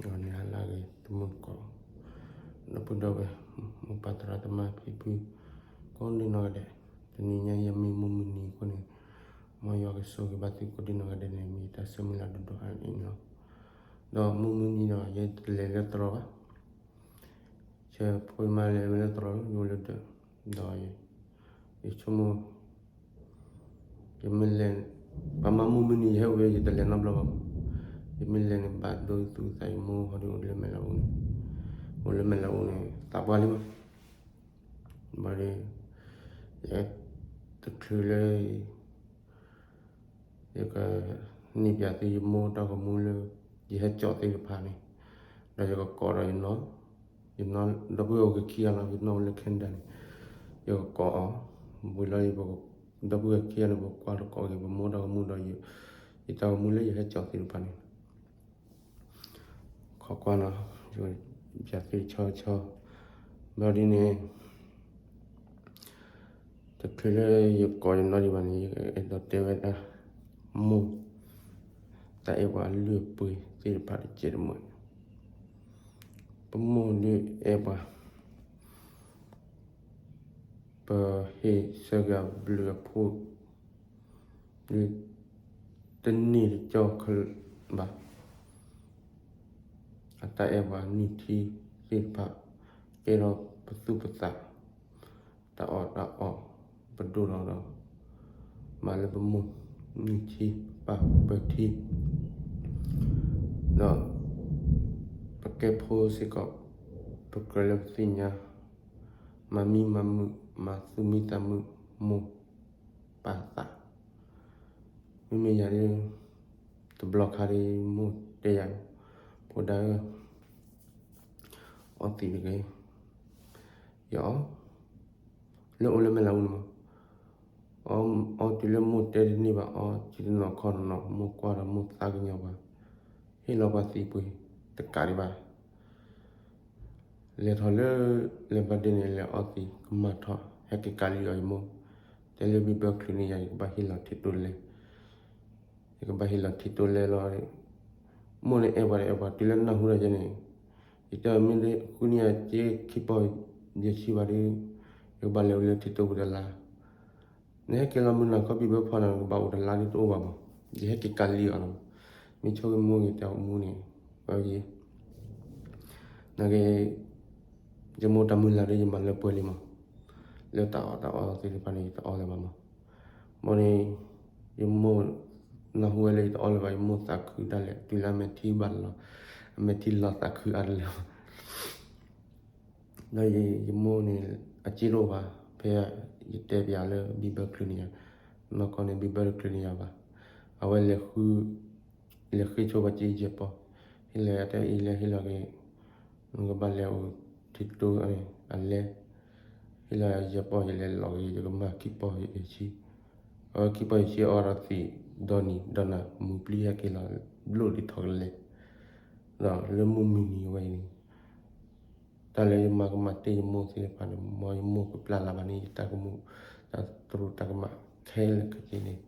ဂီၤန့ၣ်ဟါလၢအဂ့ၤ တမုၢ်တကိး, ဒီပုၢ်ဒီဝဲၢ်, မိၢ်ပၢ်သရၣ်သမါဖံဖု, ကိးဒံနီၢ်ဂၤဒဲး, တနံၤညါအံၤမ့ၢ်မိၢ်မုၢ်နံၤအဃိန့ၣ်, မ်ယွၤကဆိၣ်ဂ့ၤဘၣ်သုကိးဒံနီၢ်ဂၤဒဲးန့ၣ် မ့ၢ်ယတၢ်ဆၢမုၢ်လၢ်ဒိၣ်ဒိၣ်အါန့ၣ်လီၤ. ဒီးမိၢ်မုၢ်နံၤဒီး ယတလဲၤလၢတြီၤဘၣ်, ဆၢဖိမါလဲၤဝဲလၢတြီၤလီၤ ယအိၣ်လၢဒၢး, ဒီးယဆိကမိၣ် ယမ့ၢ်လဲၤ, ပှၤမၤမိၢ်မုၢ်နံၤယဟဲအိၣ်ဝဲ ယတလဲၤနီတဘျီဘၣ်, ယမ့ၢ်လဲၤန့ၣ် ဘၣ်ဒိသူသး ယမိၢ်ဟီဒ်အိၣ်လၢမဲာ်လးအူန့ၣ်, အိၣ်လၢမဲာ်လးအူန့ၣ် သးပှၢ်လံမး, ဘၣ်ဒီး, ယ, တချုးလၢ ယက, န့ၢ်ပၠးသုယမိၢ်တၢ်ဂီၤမူလၢ ယဟဲကၠီသ့ၣ်တဖၣ်န့ၣ်, ဒီးယကကိးဒီးယနီၢ်, ယနီၢ်ဒီပုၢ်ဝဲၢ်အိၣ်က့ၤခံဂၤလီၤ, ယနီၢ်အိၣ်လၢ Canada န့ၣ်, ယကကိးအီၤ, ဝံၤလီၤ, ဒီပုၢ်ဝဲၢ်ခံဂၤန့ၣ် ပကွၢ်တကိးက့ၤ ပမိၢ်တၢ်ဂီၤမူဒီး, ယတၢ်ဂီၤမူလၢယဟဲကၠီသ့ၣ်တဖၣ်န့ၣ် ခိးကွၢ်နီၤ, ယပၠးသ့ၣ်ဆီဆီ, ဘၣ်ဒ်န့ၣ်, တချုးလၢယကိးယနီၢ်ဒံးဘၣ်န့ၣ် ယအဲၣ်ဒိးတဲဝဲဒၣ်, မိၢ်, တၢ်အဲၣ်ပှၤလုၢ်ပှ့ၤသ့ၣ်တဖၣ်တကဲးတမှဲၤ, ပမိၢ်ဒုးအဲၣ်ပှၤ ပဟ့ၣ်ဆၢက့ၤအဘျုးအဖှိၣ်, ဒ်တန့ၢ်တကၠီဘၣ်, အတၢ်အဲၣ်ပှၤနံၢ်ထံသ့ၣ်တဖၣ်, ကဲထီၣ်ပသူၣ်ပသး, တၢ်အီၣ်တၢ်အီ, ပဒိၣ်ထီၣ်ဒီး, မၤလၢပမိၢ်နံၢ်ထံ, ပၢ်ပၢထံ, ဒီး, ပကဲဖိစ့ၢ်ကီး, ပကြၢးလၢပသ့ၣ်ညါ, မၤမံမၤမုာ်, မၤသူၣ်မံသးမုာ်, မိၢ်ပၢ်သး, မ့မ့ၢ်ယၤဒ်, တဘျီခါဒ်မိၢ်တဲယၤ, ဖိဒါဧၢ, အီသံးတဂ့ၤ, ယအီ, လၢအိၣ်လၢမဲာ်လးအူန့ၣ်မး, အီတုၤလၢမိၢ်တဲတန့ၢ်ဘၣ်အီ, ဆံတနီၤခီတနီၤ မိၢ်ကွၢ်ဒီးမိၢ်သးကညီၤပှၤ, ဟ့ၣ်လီၤပှၤသံးပှ့ၤ, တကးဒံးဘၣ် လဲၤထီၣ်လၢ, လဲၤဘၣ်ဒ့န့ၣ် လဲၤအီသံးကမၣ်ထီၣ် ဟဲက့ၤကးလံအီၤယမိၢ်, တဲလၢဘံၣ်ဘၢချုးန့ၢ်ယၤ ယကဘၣ်ဟ့ၣ်လီၤထံတိလဲ, ယကဘၣ်ဟ့ၣ်လီၤထံတိလဲလီၤ, မိၢ်န့ၣ်အဲၣ်ပှၤဒီးအဲၣ်ပှၤ တုၤလၢနၢ်ဟူဒီးယဲန့ၣ်, ယတဲမ့ၢ်ဃုန့ၢ်ယၤက့ခံပီၢ်, ယဆံဘၣ်ဒီး, ယကဘၣ်လဲၤအိၣ်လၢထံတိပူၤတလါ နဟဲက့ၤလီၤမုၢ်နၤခီဘံၣ်ဘၢဖီနၤ နကဘၣ်အိၣ်တလါဒ်တအိၣ်ဘၣ်မး, ယဟဲက့ၤကးလံအီၤလီၤ, မ့ၢ်ဆိကမိၣ်ဂ့ၤတဲအီၤမိၢ်န့ၣ်, ဝဲယ, နာ်က့, ယမိၢ်တၢ်မုၢ်လၢ်ဒီးယမၤလၢပှဲၤလံမး, လၢတၢ်အီၣ်တၢ်အီသ့ၣ်တဖၣ်န့ၣ် ယတအီလၢၤဘၣ်မး, ဘၣ်န့ၣ်, ယမိၢ်, နၢ်ဟူဝဲလၢယတအီလၢၤဘၣ် ယမိၢ်သးခုဒၣ်လဲာ် တုၤလၢအမဲာ်ထံဘၣ်လီၤ, အမဲာ်ထံလီၤသးခုအါတလၢာ် ဒီးယမိၢ်န့ၣ်, အစ့တအိၣ်ဘၣ်, ဖဲယတဲပၠးလၢဘံၣ်ဘၢချုးန့ၢ်ယၤ, နီၢ်ကီၢ်န့ၣ် ဘံၣ်ဘၢတချုးန့ၢ်ယၤဘၣ်, အဝဲလဲၤဃု, လဲၤဃ့ဆိပှၤစ့ယဲၢ်ပီၢ်, ဟ့ၣ်လီၤယၤတဲအံၤလဲၤဟ့ၣ်လီၤက့ၤ, နကဘၣ်လဲၤအိၣ်ထံတိအလဲ, ဟ့ၣ်လီၤယၤယဲၢ်ပီၢ် ယလဲၤလီၤက့ၤ ယကမၤခံပီၢ်ယဆံ, အဝဲခံပီၢ်ယဆံအီဒီးသံး, ဒီနံၤဒီနၤ မုၢ်ပျံၤဟဲက့ၤလီၤ, ဘျိၣ်ဒ်ထီၣ်ကလဲာ်, ဒီးလၢမိၢ်မုၢ်နံၤဝဲအံၤန့ၣ် တၢ်လၢယမၤကမၣ်တ့ၢ်ယမိၢ်သ့ၣ်တဖၣ်န့ၣ် မ်ယမိၢ်ကပျၢ်လၢ်ဘၣ်န့ၣ် ယတၢ်ကမူၣ်, တၢ်တရူးတၢ်ကမၣ်ခဲလၢာ်ခဲဆ့န့ၣ်,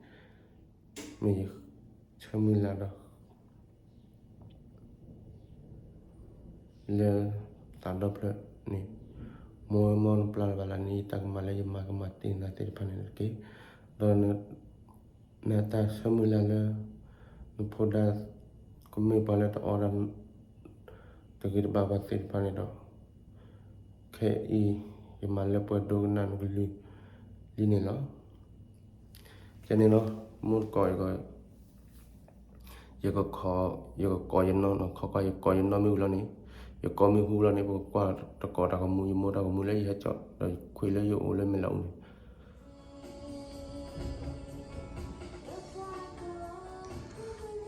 မ့ၢ်ယဆၢမုၢ်လၢ်ဒီး လၢသးဒီဖျၢၣ်န့ၣ်, မ်ယမိၢ်နပျၢ်လၢ်ဘၣ်လၢန့ၣ် ယတၢ်ကမၣ်လၢယမၤကမၣ်တ့ၢ်နၤသ့ၣ်တဖၣ်န့ၣ်တက့ၢ်, ဒီး နတၢ်ဆၢမုၢ်လၢ်လၢ နဖိဒါ ကမ့ၢ်ပှၤလၢတအီဒီး တဂ့ၤတဘၣ်ပှၤသ့ၣ်တဖၣ်န့ၣ်ဒီး ခဲအံၤ ယမၤလၢပှဲၤဒိကနၣ်နကလုၢ်လံန့ၣ်လီၤ. ကဲန့ၣ်လီၤ, မိၢ်တကိး ယက, ယက, ယကကိးယနီၢ်နီၤ, ခီကွၢ် ယကိးယနီၢ်မ့ၢ်ဝံၤလီၤန့ၣ်, ယကိးမ့ၢ်ဟူလီၤန့ၣ် ပကကွၢ်တကိးတၢ်ဂီၤမူ ယမိၢ်တၢ်ဂီၤမူလၢယဟဲကၠီ ဒီးခွံလၢယအိၣ်လၢမဲာ်လးအူန့ၣ်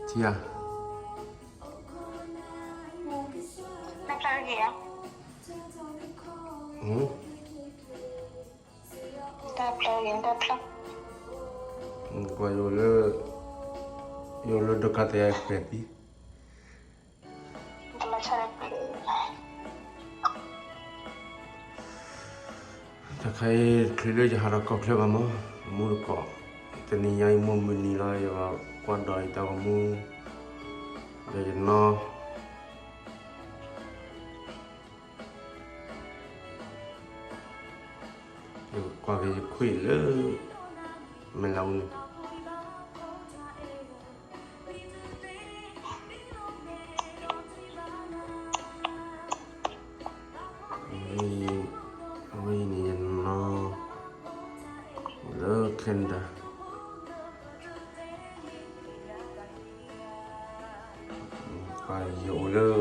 ထံဧါ, တၢ်ဖျါဂ့ၤဧါ, တၢ်ဖျါ, ကွၢ်ယိလၢ, ယိလၢဒိခါသဲးအကျဲသံ တၢ်ခါအံၤ ချုးလၢယဟးထီၣ်ကီၢ်ချၢဘၣ်မး, မိၢ်တကိး, တနံၤညါအံၤမိၢ်မုၢ်နံၤလီၤ ယကွၢ်ဒီးယတၢ်ဂီၤမူ, ဒီးယနီၢ်, ကွၢ်က့ၤယခွံၣ်လၢ မဲာ်လးအူန့ၣ် အဝဲအံၤန့ၣ် ယနီၢ်လၢ Canada ယအိၣ်လၢ မဲာ်လးအူ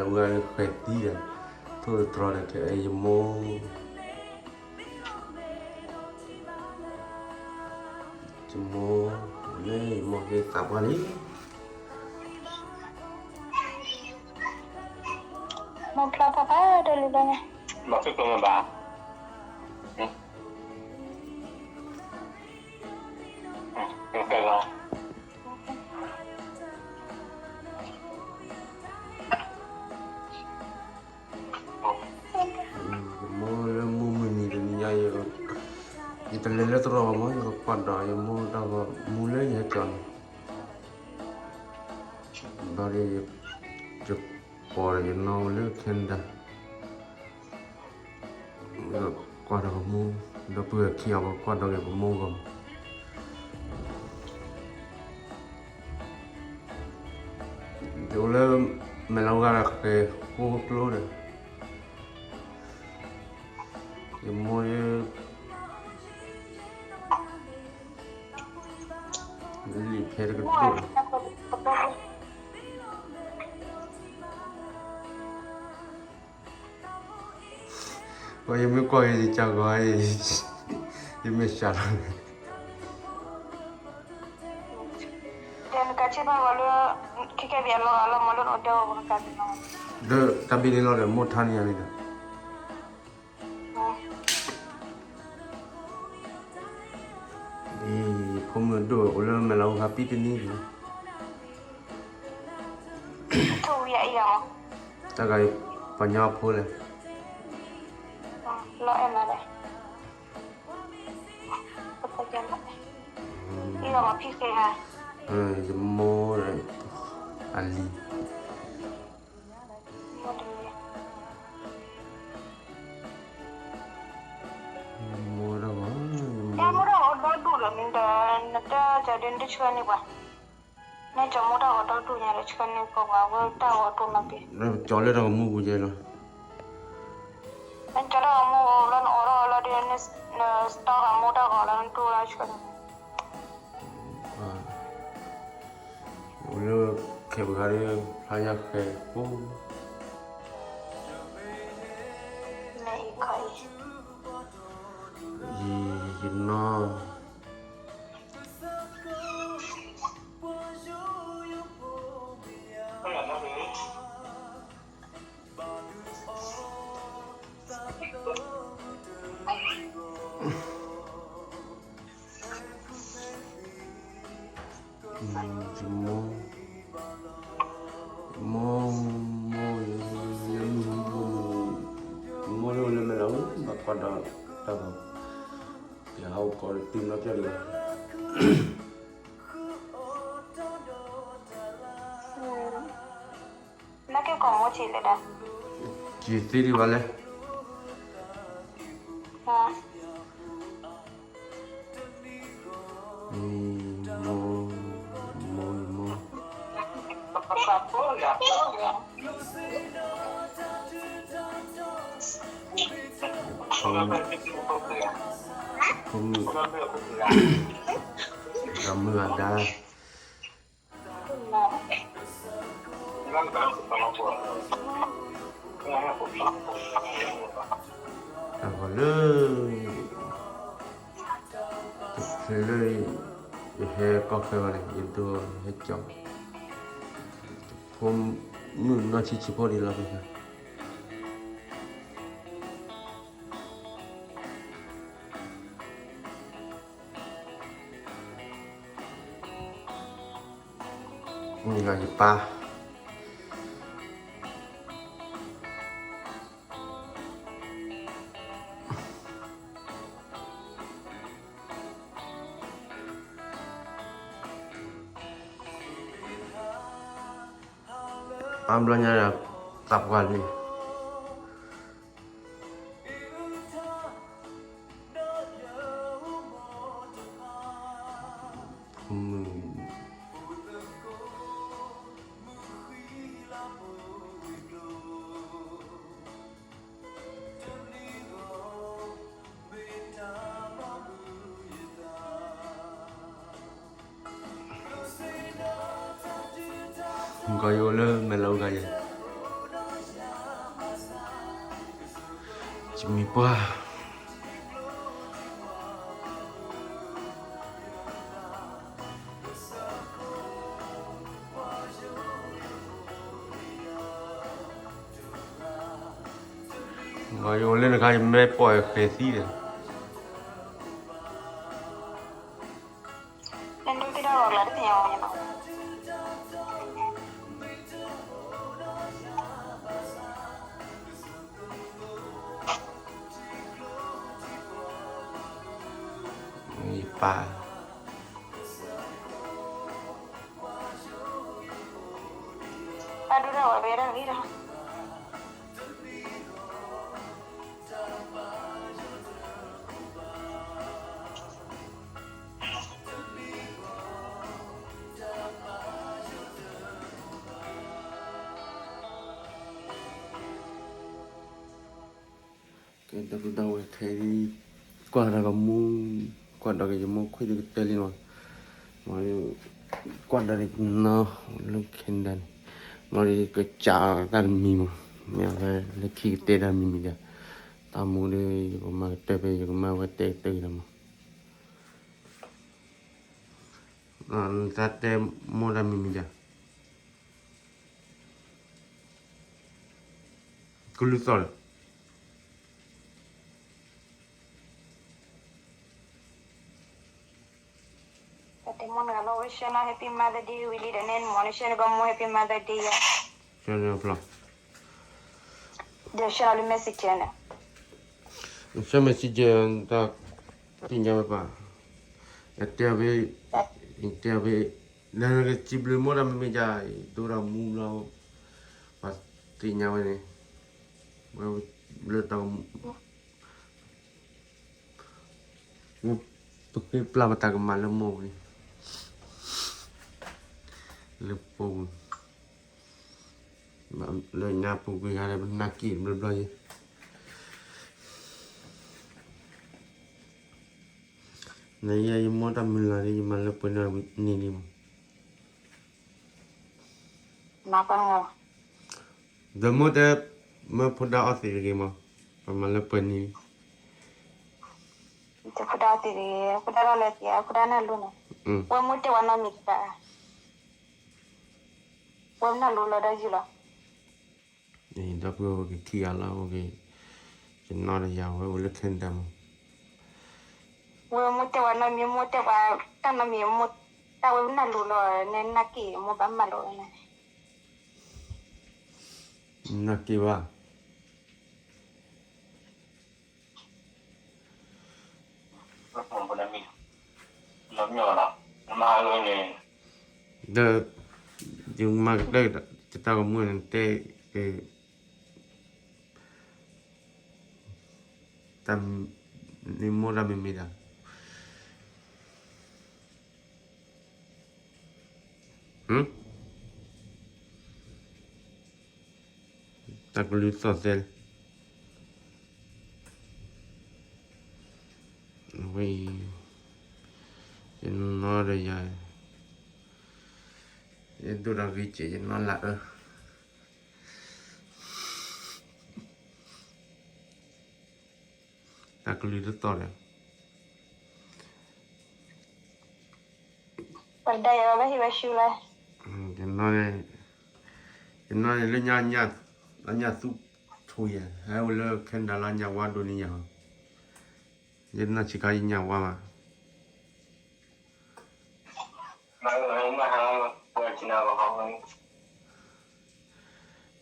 ဂၤဃဲၤသံဒီး ထိၣ်သတြီၤဒီး ကအဲၣ်ယမိၢ် ယမိၢ် လၢယမိၢ်က့ၤသးပှၢ်လံ မိၢ်ဖျါဖးဖးတလံၤလီၤန့ၣ် ဘၣ်ဖုၣ်ကိးမ့ၢ်ဘၣ် ယမိၢ်လၢမူမုၢ်နံၤတနံၤညါ ယတလဲၤလၢသရိာ်ဘၣ်မး ယကကွၢ်ဒီးယမိၢ်တၢ်ဂီၤမူလၢယဟဲကၠီန့ၣ် ဘၣ်ဒီး ယကိးဒီးယနီၢ်လၢ Canada ကွၢ်ဒီးပမိၢ် ဒီပုၢ်ဝဲၢ်ခံဂၤ ပကွၢ်ဒီးက့ၤပမိၢ်ဂီၢ်မး ယအိၣ်လၢ မဲာ်လးအူဂၤဒီးဃဲၤဃိကျိဒီး ယမိၢ်ယ လံာ်ဖဲတကဒိၣ် ပှၤယမ့ၢ်ကွၢ်က့ၤယကၢ်ဂီၤအံၤ ယမ့ၢ်စှၤလီၤ ဒီးနကဆ့ဘၣ်ဂီၤလၢ ခဲကဲဘၣ်အလီၢ်အလီၢ်မးလၢနအိၣ်တဲအီၤပကကးန့ၣ်လီၤ ဒီးတၢ်ဘံၣ်န့ၣ်လီၤဒီး မိၢ်ထါန့ၣ်ယၤန့ၣ်ဒီး အံၤ ဖိမုၣ်ဒိၣ်အိၣ်လၢမဲာ်လးအူခါပံတနံၣ်လံ တၢ်ဂၤအံၤ ပှၤညီဖိလဲၣ် လီၤအဲၣ်မးလဲၣ် ယမိၢ်ဒီး အလံၤ မိၢ်ဒီး မိၢ်ဒီးဒီဒူၣ်လီၤန့ၣ်ဒီး နတၢ်ကဒုနတဆှၢန့ၢ်ပှၤ နကမိၢ်တၢ်ဂီၤဒီဒူၣ်ညါဒီးဆှၢန့ၢ်ပှၤ အဝဲတၢ်ဂီၤဒိၣ်မးက့ၤ ကၠီလၢတၢ်ဂီၤမူပူၤယဲလီၤ နကၠီလၢဂီၤမူလီၤ နအိးထီၣ်လီၤဒီး နစတီဂီၤမူတၢ်ဂီၤလီၤ နဒိၣ်လီၤဆှၢန့ၢ် အိၣ်လၢခဲပဂၤဒီး ဖျါညါဃဲၤဖိ ယနီၢ် ယမိၢ် မိၢ် မိၢ် ယမိၢ် မိၢ်လၢအိၣ်လၢမဲာ်လးအူ ဘၣ်ကွၢ်ဒီးတၢ်ဂီၤ ယဟးအိၣ်ကိးတ့ၢ်နီၢ်ပျၢ်လံ နကဲကိးမူဆံးလဲၣ်ဒီး ကသ့ဒံးဘၣ်လဲၣ် မိၢ် မိၢ် မိၢ် ဖိမုၣ် အမုၢ်အဒါ တၢ်ဂီၤလၢ တချုးလၢ ယဟဲကီၢ်ခဲဘၣ်န့ၣ် ယဒိဟဲကၠီ ဖိမုၣ်နီၢ်ဆံးဆံးဖိဒံးလီၤ ယပၢ် ပၢ်ဘျီညါဒီး သးပှၢ်လံ ဒီး ကီယအိၣ်လၢမဲၢ်လီၤဂၤယဲ, ယမံၤပှၢ်, ကီယအိၣ်လၢနခါ ယမ့ၢ်ပိာ်ဃဲၤသံဒီး ယပၢ် ပၢ်ဒိၣ်ထီၣ်ဝဲဒၣ်ဂ့ၤဒီး ကဲ ဒီပုၢ်ဒီဝဲၢ်ခဲအံၤ ကွၢ်တၢ်ကမူ, ကွၢ်ဒီးကယမိၢ်ခွံၣ်တကတၢၢ်လံမး, မ့ၢ် ကွၢ်ဒီးကနီၤလၢ Canada န့ၣ်, မ့ၢ်ကစးတၢ်တမံၤမး, မ့ၢ်အဝဲလၢခံကတဲတၢ်မံၤမံၤဒီး, တၢ်မူဒီး ယကမၤကတၢၢ်ဖဲယကမၤဝဲတဲကတၢၢ်ကဒီးမး, နတၢ်တဲမိၢ်တၢ်မံၤမံၤဒီး ကလုၢ်သီၣ်ဒီး ပတဲမိၢ်နဂၤလီၤ ဝဲဆှၢနၤ Happy Mother Day ဝံၤလံဒီး နဲနမိၢ်န့ၣ် ဆှၢနကမိၢ် Happy Mother Day ယါ, ဆှၢနဖျီ ဒီးဆှၢနၤလၢ Messenger န့ၣ်, ဆှၢ Messenger တၢ်သ့ၣ်ညါဝဲပၢ်, ယတဲအီၤဖဲ, ယတဲအီၤဖဲ, နကစံးဘျုးမိၢ်တၢ်မံၤမံၤယါ, ဒိၣ်ဒီးမူဘျီ, ပှၤသ့ၣ်ညါဝဲန့ၣ်, ဝဲလၢတၢ် ပဃ့ပျၢ်ပတၢ်ကမၣ်လၢမိၢ်ဝံၤ, လၢပှၤဝံၤ, လၢညါပူၤကွံာ်ဂၤဒီး ပနၢ်က့ၣ်ဘျီဘျီယဲ, နယဲယမိၢ်တၢ်မုၢ်လၢ်ဒီး ယမၤလၢပှဲၤန့ၢ်နံၤလံမး, ဒီးမိၢ်တဲ, မ့ၢ်ဖိဒါအီသံးတဂ့ၤမး, ပမၤလၢပှဲၤန့ၢ်လံ, ဖိဒါအီသံးတဂ့ၤ, ဖိဒါထီၣ်လၢသံး ဖိဒါနၢ်လိၤန့ၣ်, ဝဲမိၢ်တဲဝဲနီတမံၤတဘၣ်, ဝဲနၢ်လိၤလီၤဒီးယုၢ်လီၤ, ဒီပုၢ်ဝဲၢ်ကခံဂၤလီၤ, ယနီၢ်ဒီးယၤဝဲအိၣ်လၢ Canada မး, ဝဲမိၢ်တဲဝဲနီတမံၤ မိၢ်တဲဝဲတၢ်နီတမံၤ, မိၢ်တဲဝဲနၢ်လိၤလီၤ, နနၢ်က့ၣ် မိၢ်ဘၣ်မၤလိာ်ဝဲန့ၣ်, နၢ်က့ၣ်ဘၣ် ဒီး ယမၤကတၢၢ် ယတၢ်ကမူန့ၣ်တဲ, တၢ်, နမိၢ်တၢ်မံၤမံၤဒီး တၢ်ကလုၢ်သီၣ်သဲလၢ ဝဲအံၤ, ယနီၢ်ဒီးယၤ, ယဒိၣ်ဒီးဂ့ၤကဲး ယနီၢ်လၢအၢ, တၢ်ကလုၢ်တသီၣ်ဒီး ပဒၣ်ယၤဘၣ်ဟ့ၣ်ဝဲဆူလၢ, ယနီၢ်န့ၣ်လၢညါ, အညၣ်သူထိးယဲ, ဟဲအိၣ်လၢ Canada လၢညၣ်ဝါဒိၣ်န့ၢ်ယၤ, ယနီၢ်ဆံးခါယညၣ်ဝါမး,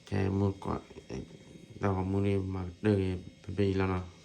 ကဲမုၢ်ကွၢ်, တၢ်ဂီၤမူန့ၣ်မၤကတၢၢ်ဂ့ၤ ဖဲဖဲအံၤလီၤနီၤ.